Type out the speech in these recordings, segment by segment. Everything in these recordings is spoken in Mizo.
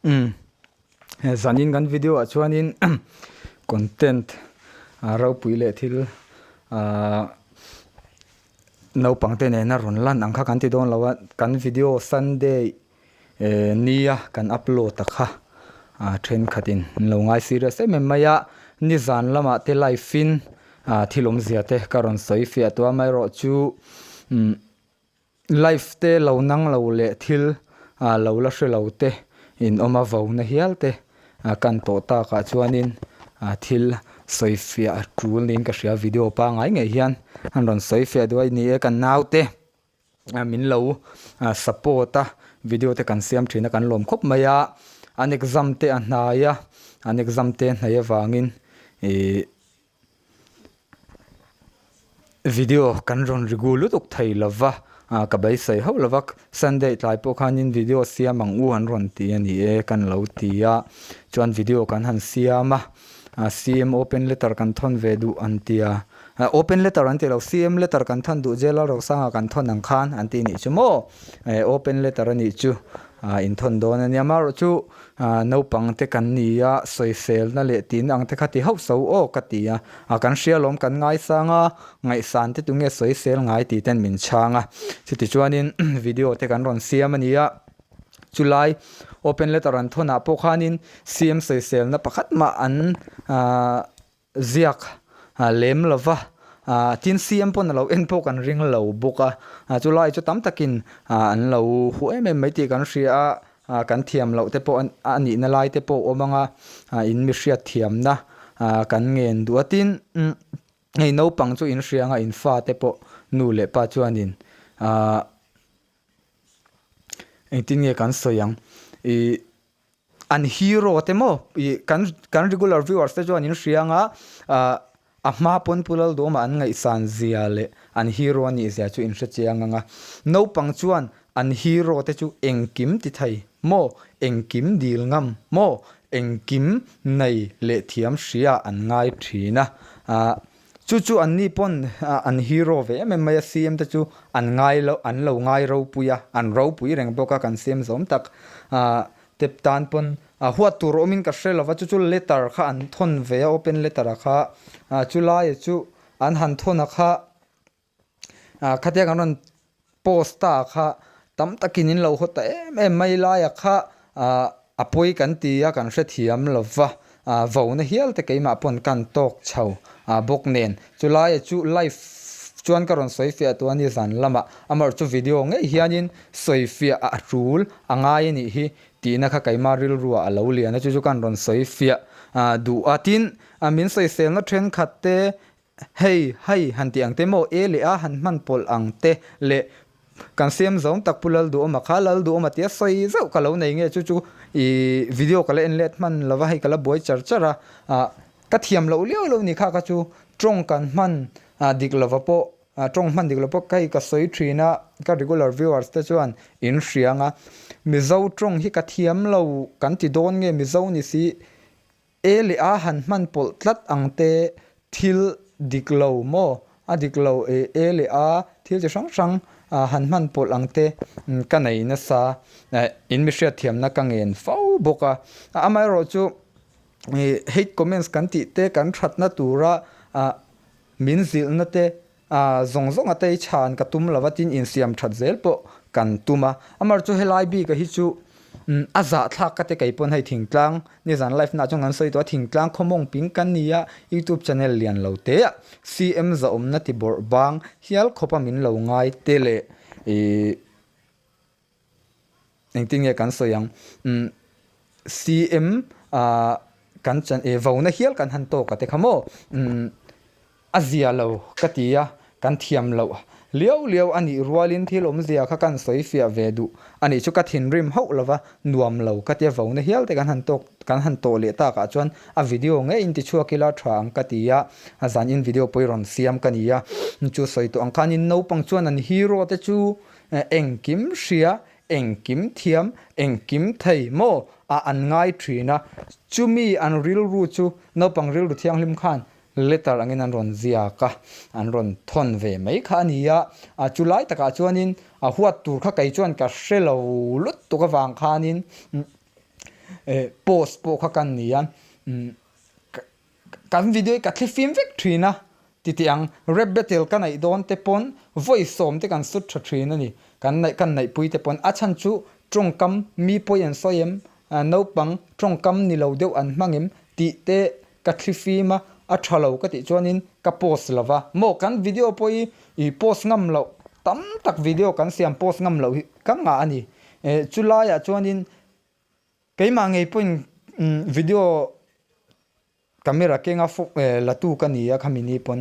Umm zanin kan video ah chuanin content ropui leh thil ahh naupang te nena rawn lan ang kha kan ti dawn lo a kan video sunday eh nia kan upload a kha ah thenkhatin an lo ngai serious em em mai a nizan lamah te live in ah thil awmzia te ka rawn sawi fiah tawh a amaherawhchu umm. Life te lo nang lo leh thil lo la hre lo te in awm a vo na hial te kan tawh tak ah chuanin thil sawi fiah tul niin ka hria video pangai ngei hian an rawn sawi fiah duai ni e kan nau te min lo support a video te kan siam thin a kan lawm khawp mai a an exam te a hnai a an exam te hnai avangin ih Video kan rawn rigu lutuk thei lova, ka beisei hauh lova, Sunday tlai pawh khanin video siam ang u an rawn ti a ni e kan lo ti a, chuan video kan han siam a, CM open letter kan thawn ve duh an ti a, open letter an ti lo, CM letter kan thawn duh J Lalrosanga kan thawn ang khan an ti nih chu maw, open letter a nih chu inthawn dawn a nia, amaherawhchu Naupang te kan ni a, sawiselna leh tihna ang te kha ti hauh so aw ka ti a, a kan hria lawm kan ngaisang a, ngaihsan te tunge sawisel ngai tih ten min chhang a, chuti chuanin video te kan rawn siam a ni a, chulai open letter an thawn ah pawh khanin CM sawiselna pakhat mah an Ziak lem lo va, tin CM pawn a lo en pawh kan ring lo bawk a, chu lai chu tam takin an lo huh em em mai tih kan hria a, kan thiam loh te pawh a nihna lai te pawh a awm ang a, in mi hriat thiamna kan ngen duh a, tin hei naupang chu in hria ang a, in fa te pawh nu leh pa chuanin engtin nge kan sawi ang ih. An hero te maw ih kan kan regular viewers te chuan in hria anga ah a hma pawn Pu Lalduhawma an ngaihsan zia leh an hero a nih zia chu in hre chiang anga naupang chuan an hero te chu engkim ti thei maw engkim dil ngam maw engkim nei leh thiam hria an ngai thin a ah chu chu an ni pawn an hero ve em em mai a CM te chu an ngai lo an lo ngai ropui a an ropui reng bawk a kan CM zawm tak ah Tep tan pawn a huat tur awmin ka hre lova chu chu letter kha an thawn ve a open letter a kha chu laia chu an han thawn a kha khatia kan rawn post ta kha tam takin in lo haw ta em em mai laia kha a pawi kan ti a kan hrethiam lova Vauna hial te keimah pawn kan tawk chho bawk nen. Chu laia chu live chuan ka rawn sawi fiah tawh a ni zan lamah. Amaherawhchu chu video ngei hianin sawi fiah a tul a ngai a nih hi tihna kha keimah rilruah a lo lian a, chu chu kan rawn sawi fiah duh a. Tin, min sawiselna thenkhat te Hei, hei, han tih ang te maw, e leh a han hman pawlh ang te leh kan siam zawng tak Pu Lalduhawma kha Lalduhawma tia sawi zauh ka lo nei nge chu chu i video ka la en let hman lova hei ka la buai char char a, ah ka thiam loh liau lo ni kha kha chu tawng kan hman ah dik lova pawh ah tawng hman dik lo pawh hei ka sawi thin a ka regular viewers te chuan in hria ang a Mizo tawng hi ka thiam lo kan ti dawn nge Mizo ni si E leh a han hman pawlh tlat ang te thil dik lo maw? A dik lo e, e leh a thil chi hrang hrang han hman pawlh ang te ka nei nasa in mi hriatthiamna ka ngen fo bawk a. Amaherawhchu hate comments kan tih te kan thatna tura min zilhna te A zawng zawng a tei chhan ka tum lova tin insiam that zel pawh kan tum a. Amar chu helai bik a hi chu a zahthlak ka ti kei pawn hei thingtlang nizan live na ah chuan kan sawi tawh a thingtlang khawmawng ping kan ni a youtube channel lian lo te ah CM zahawmna ti bawrh bang hial khawp a min lo ngai te leh ih Engtin nge kan sawi ang? Umm CM ah kan chan eh vona hial kan han tawk a te kha maw? Umm a zia lo ka ti a, kan thiam loh liau liau a nih rualin thil awmzia kha kan sawi fiah ve duh a nih chu ka thinrim hauh lova nuam lo ka ti a, vona hial te kan han tawk kan han tawh leh takah chuan a video ngei in ti chhuak ila tha ang ka ti a, a zan in video pawh i rawn siam ka ni a, chu sawi tawh ang khanin naupang chuan an hero te chu Engkim hria, engkim thiam, engkim thei maw ah an ngai thin a, chumi an rilru chu naupang rilru thianghlim khan letter angin an rawn ziak a, an rawn thawn ve mai kha a ni a, chu lai takah chuanin a huat tur kha kei chuan ka hre lo lutuk avang khanin. post pawh kha kan ni a, kan video hi ka thlifim vek thin a titi ang, rap battle ka neih dawn te pawn vawi sawm te kan sut tha thin a ni, kan neih kan neihpui te pawn a chhan chu tawngkam mi pawi an sawi em, naupang tawngkam ni lo deuh an hmang em tih te ka thlifim a, a tha lo ka tih chuanin ka post lo va, maw kan video pawh hi i post ngam loh tam tak video kan siam post ngam loh hi ka ngah a ni, chulaiah chuanin keimah ngei pawhin video Camera kenga la tu ka ni a khami ni pawn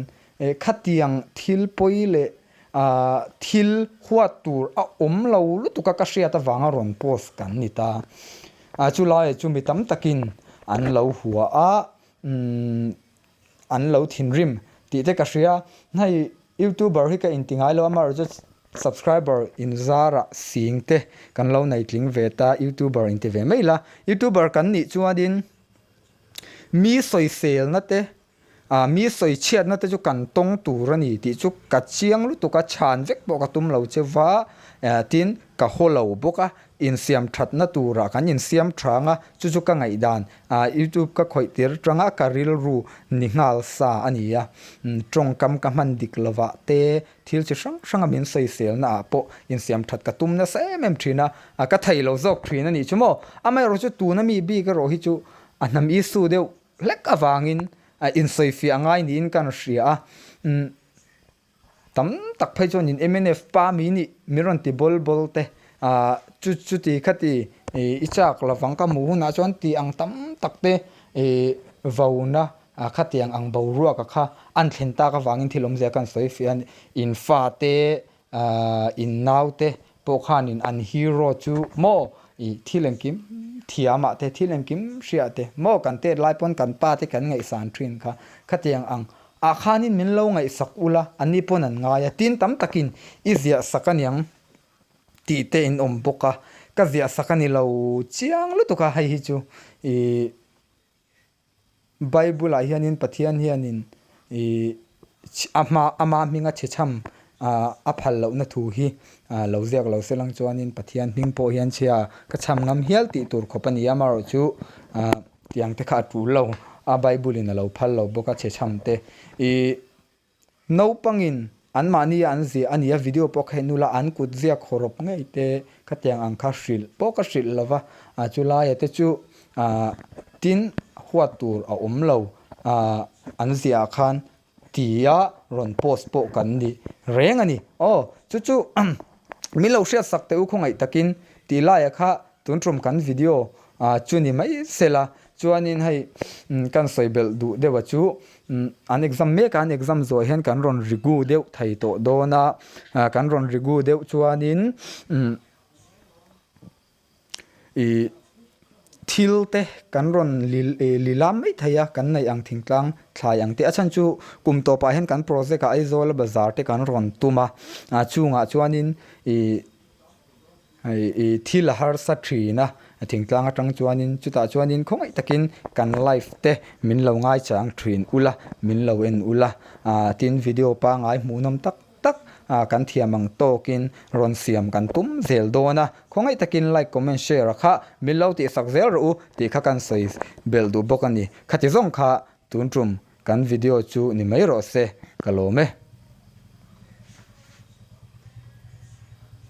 khatiang thil pawi leh thil huat tur a awm lo lutuk a ka hriat avanga rawn post kan ni ta. Chu laiah chu mi tam takin an lo hua a, an lo thinrim tih te ka hria. Hei Youtuber hi ka inti ngai lo a, amaherawhchu subscriber inzarah sing te kan lo nei tling ve ta, Youtuber inti ve mai la. Youtuber kan nih chuanin Mi sawiselna te, ah mi sawichhiatna te chu kan tawng tur a ni tih chu ka chiang lutuk a, chhan vek pawh ka tum lo che va, tin ka haw lo bawk a, insiam thatna turah kan insiam tha ang a, chu chu ka ngaihdan, ah youtube ka khawih tir tanga ka rilru ni nghal sa a ni a, tawngkam ka hman dik lovah te, thil chi hrang hranga min sawiselna ah pawh insiam that ka tum nasa em em thin a, ka thei lo zawk thin a nih chu maw? Amaherawh chu tuna mi bik erawh hi chu a hnam issue deuh hlek avangin insawifiah ngai niin ka hria a, tam tak phei chuan in mnf pa mi nih min rawn ti bawl bawl te, chu chuti khati i chak lovang ka hmuh hunah chuan tih ang tam tak te vauna A khatiang ang boruaka kha an thlen tak avangin thil awmzia khan sawi fiah a ni. In fate, in naute pawh khanin an hero chu maw i thil engkim thiamah te, thil engkim hriah te maw kan tet lai pawn kan pa te kan ngaihsan thin kha. Khatiang ang ah khanin min lo ngaihsak ula, anni pawn an ngai a. Tin tam takin i ziah sak aniang tih te in awm bawk a. Ka ziah sak a ni lo chiang lutuk a hei hi chu i. Bible-ah hianin Pathian hianin ih a hma ama hminga chhechham a phal lohna thu hi lo ziak lo se lang chuanin Pathian hming pawh hian chhia ka chham ngam hial tih tur khawp a ni a, amaherawh chu tiang te kha a tul lo a Bible-in a lo phal lo bawk a chhechham te ih. Naupangin anmahni a an ziah a ni a, video pawh kha en ula an kut ziak hawrawp ngei te khatiang ang kha hrilh pawh ka hrilh lo va, a chu laia te chu ah tin huat tur a awm lo ah an ziah ah khan tia rawn post pawh kan ni reng a ni. Aw chu chu min lo hriat sak teh u khawngaih takin tih laia kha tun tum kan video ah chu ni mai sela chuanin hei kan sawi belh duh deuh a chu An exam mek a, an exam zawh hian kan rawn rigu deuh thei tawh dawn a, kan rawn rigu deuh chuanin ih thil te kan rawn lilam mai thei a, kan neih ang thingtlang thlai ang te, a chhan chu kum tawpah hian kan project ah Aizawl a bazar te kan rawn tum a, chungah chuanin ih. I thil a harsa thin a, thingtlang atang chuanin chutah chuanin khawngaih takin kan live te min lo ngaichang thin ula, min lo en ula, tin video pangai hmuhnawm tak tak kan thiam ang tawkin rawn siam kan tum zel dawn a, khawngaih takin like, comment, share a kha min lo tihsak zel rawh u tih kha kan sawi belh duh bawk a ni. Khati zawng kha tun tum kan video chu ni mai rawh se, ka lawm e.